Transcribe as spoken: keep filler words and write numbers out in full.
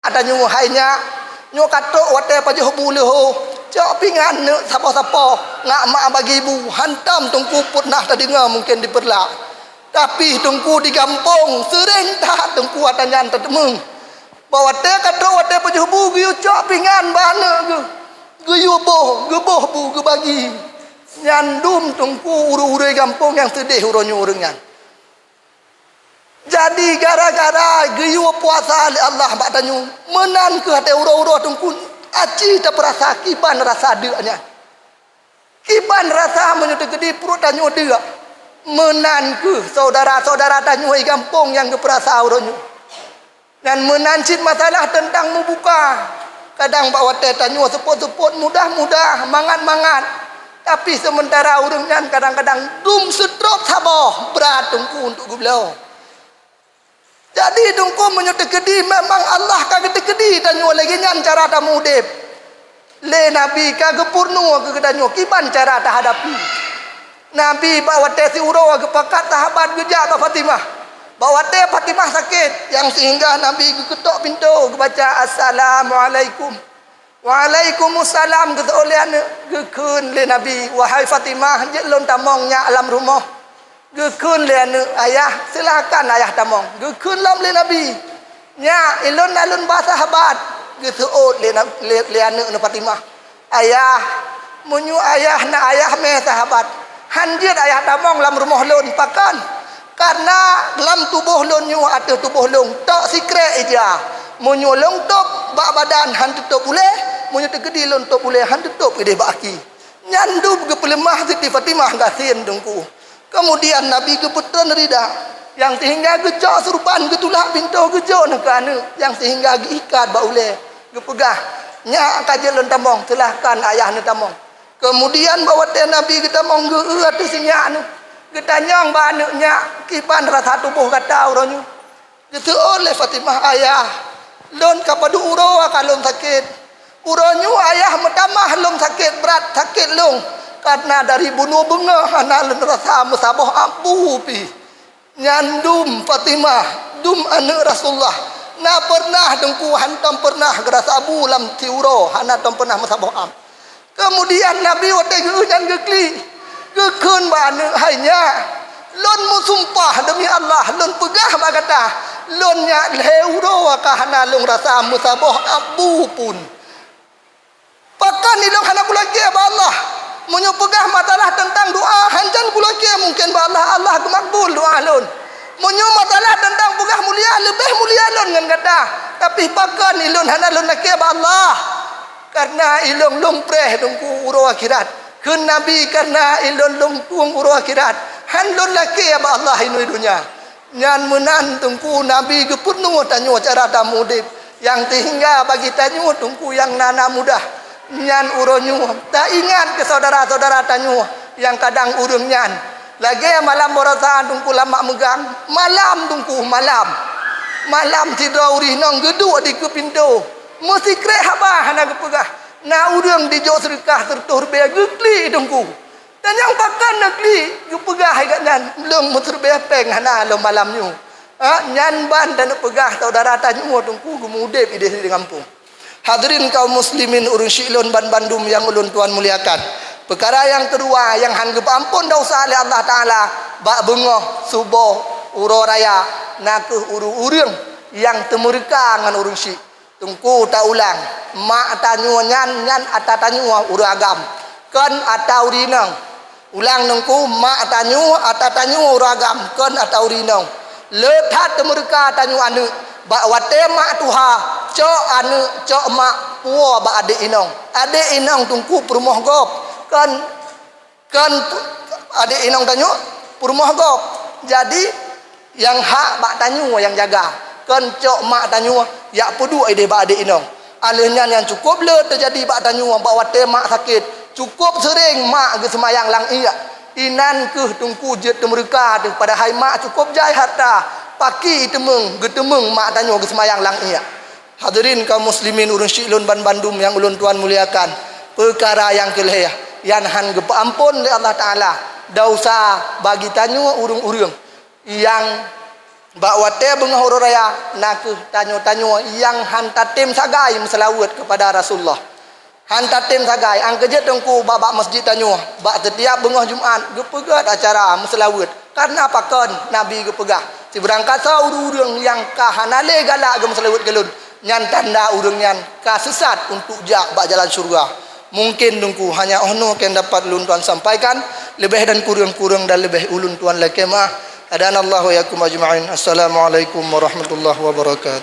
Tanyoe hai nyak, nyoe ka trok watée pajoh bu leuho, cok pingan neuk sapoh-sapoh, ngak mak bagi bu, hantom teungku peureunah tadeungoe mungken di Peureulak. Tapi teungku di gampông, seuréng that teungku ata nyan tateumeung. Bak watée ka trok watée pajoh bu geuyue cok pingan bak aneuk geuh, geuyue boh, geuboh bu geubagi. Nyan dum teungku ureuëng-ureuëng gampông nyang seudeh uroe nyoe ureuëng nyan. Jadi gara-gara geuyue puasa lé Allah bak tanyoe, meunan kheueh até uroe-uroe teungku aci tapeurasa kiban rasa deuk nyan. Kiban rasa meunyoe teukeudi pruet tanyoe deuk, meunan kheueh syedara-syedara tanyoe di gampông nyang geupeurasa uroe nyoe. Nyan meunan cit masalah teuntang meubuka. Kadang bak watée tanyoe seupôt-seupôt mudah-mudah, mangat-mangat. Tapi seumeuntara ureuëng nyan kadang-kadang dum seutrop saboh brat teungku untuk geubloe. Jadi teungku meunyoe teukeudi memang Allah ka geuteukeudi tanyoe lagée nyan cara tameudeb. Lé Nabi ka geupeurunoe keu geutanyoe kiban cara tahadapi. Nabi bak watée siuroe geupakat sahabat geujak bak Fatimah. Bak watée Fatimah sakét, nyang seuhingga Nabi geuketok pintoe geubaca, "Assalamualaikum." "Waalaikumsalam," geuseuôt lé aneuk. Geukheun lé Nabi, "Wahai Fatimah, jeuet lôn tamong nyak lam rumoh." Geukheun lé aneuk, "Ayah, silahkan ayah tamong." Geukheun lom lé Nabi, "Nyak, ilôn na lôn ba sahabat." Geuseuôt lé, lé, lé aneuk neuh Fatimah, "Ayah, meunyoe ayah na ayah mé sahabat, han jeuet ayah tamong lam rumoh lôn. Pakon? Karena lam tuboh lôn nyoe ateueh tuboh lôn tok sikrek ija. Meunyoe lôn tôb bak badan han teutôb ulée, meunyoe teukeudi lôn tôb ulée han teutôb ideh bak aki." Nyan dum geupeuleumah Siti Fatimah gasien teungku. Keumudian Nabi geupeutreun rida, nyang seuhingga geucok seureuban geutulak pintoe geujok neuh keu aneuk, nyang seuhingga geuikat bak ulée, geupeugah, "Nyak ka jeuet lôn tamong, silahkan ayah neuh tamong." Keumudian bak watée Nabi geutamong geu-eu ateueh sinyak neuh, geutanyong bak aneuk nyak, "Kiban rasa tuboh gata uroe nyoe?" Geuseuôt lé Fatimah, "Ayah, lôn ka padub uroe ka lôn sakét. Uroe nyoe ayah meutamah lôn sakét brat, sakét lôn, karena dari bunoe beungoh hana lôn rasa meusaboh abu pih." Nyan dum Fatimah, dum aneuk Rasulullah, na peureunah teungku hantom peureunah geurasa bu lam siuroe, hana tom peureunah meusaboh ab. Keumudian Nabi watée geu-eu nyan geuklik, geukheun bak aneuk, "Hai nyak, lôn meusumpah deumi Allah, lôn peugah bak gata, lôn nyak lhée uroe ka hana lôn rasa meusaboh abu pun." Pakon ilôn hana kulakée bak Allah? Meunyoe peugah masalah teuntang doá, hanjan kulakée mungken bak Allah, Allah geumakbul doá lôn. Meunyoe masalah teuntang peugah mulia, leubeh mulia lôn ngon gata. Tapi pakon ilôn hana lôn lakée bak Allah? Karena ilôn lôn preh teungku uroe akhirat. Kheun Nabi, "Karena ilôn lôn tueng uroe akhirat, han lôn lakée bak Allah inoe donya." Nyan meunan teungku Nabi geupeurunoe tanyoe cara tameudeb, nyang seuhingga bagi tanyoe teungku nyang na, na mudah. Nyan uroe nyoe taingat keu syedara-syedara tanyoe nyang kadang ureuëng nyan lagée malam baroesa teungku lam mak meugang, malam teungku, malam. Malam sidroe ureuëng inong geuduek dikeue pintoe, meusikrek haba hana geupeugah. Na ureuëng dijok seudeukah seureutôh ribée geuklik teungku. Dan nyang pakon neuklik geupeugah hai gobnyan, "Lôn meuseureubeue péng hana lom malam nyoe." Ha, nyan ban taneuk peugah syedara tanyoe teungku geumudeb ideh di gampông. Hadirin kaum muslimin ureuëng syiek lôn banbandum nyang ulôn tuan muliakan. Peukara nyang keudua nyang han geupeuamphon desya lé Allah Taala bak beungoh suboh uroe raya, na kheueh ureuëng-ureuëng nyang teumeureuka ngon ureuëng syiek. Teungku taulang, mak tanyoe nyan, nyan ata tanyoe ureuëng agam, kon ata ureuëng inong. Ulang teungku, mak tanyoe, ata tanyoe ureuëng agam, kon ata ureuëng inong. Le that teumeureuka tanyoe aneuk, bak watée mak tuha, cok aneuk, cok mak puwoe bak adek inong. Adek inong teungku peurumoh gob, kon Kon pu-, adek inong tanyoe peurumoh gob. Jadi, nyang hak bak tanyoe nyang jaga. Kon cok mak tanyoe jak peuduek ideh bak adek inong. Aleuh nyan nyang cukôb le teujadi bak tanyoe bak watée mak sakét. Cukôb seuréng mak geuseumayang lam iék. Inan kheueh teungku jeuet teumeureuka teuh, padahai mak cukôb jai harta. Paki iteumeung, geuteumeung mak tanyoe geuseumayang lam iék. Hadirin kaum muslimin ureuëng syiek lôn banbandum nyang ulôn tuan muliakan, peukara nyang keulhée nyan han geupeuamphon lé Allah Taala desya bagi tanyoe ureuëng-ureuëng nyang Bak watée beungoh uroe raya, na kheueh tanyoe-tanyoe nyang han tatem sagai meuseulaweuet keupada Rasulullah. Han tatem sagai, nyang keujeuet Teungku bak, bak masjid tanyoe, bak teutiap beungoh Jumat geupeugét acara meuseulaweuet. Kareuna pakon Nabi geupeugah, "Sibeurangkat soe ureuëng-ureuëng nyang ka hana lé galak geumeuseulaweuet keu lôn, nyan tanda ureuëng nyan ka seusat untuk jak bak jalan syeuruga." Mungkin Teungku hanya 'oh noe nyang dapat lôn tuan sampaikan, leubeh dan kureueng-kureueng dan leubeh ulôn tuan lakée meu'ah. Hadanallahu wa iyyakum ajma'in. Assalamualaikum warahmatullahi wabarakatuh.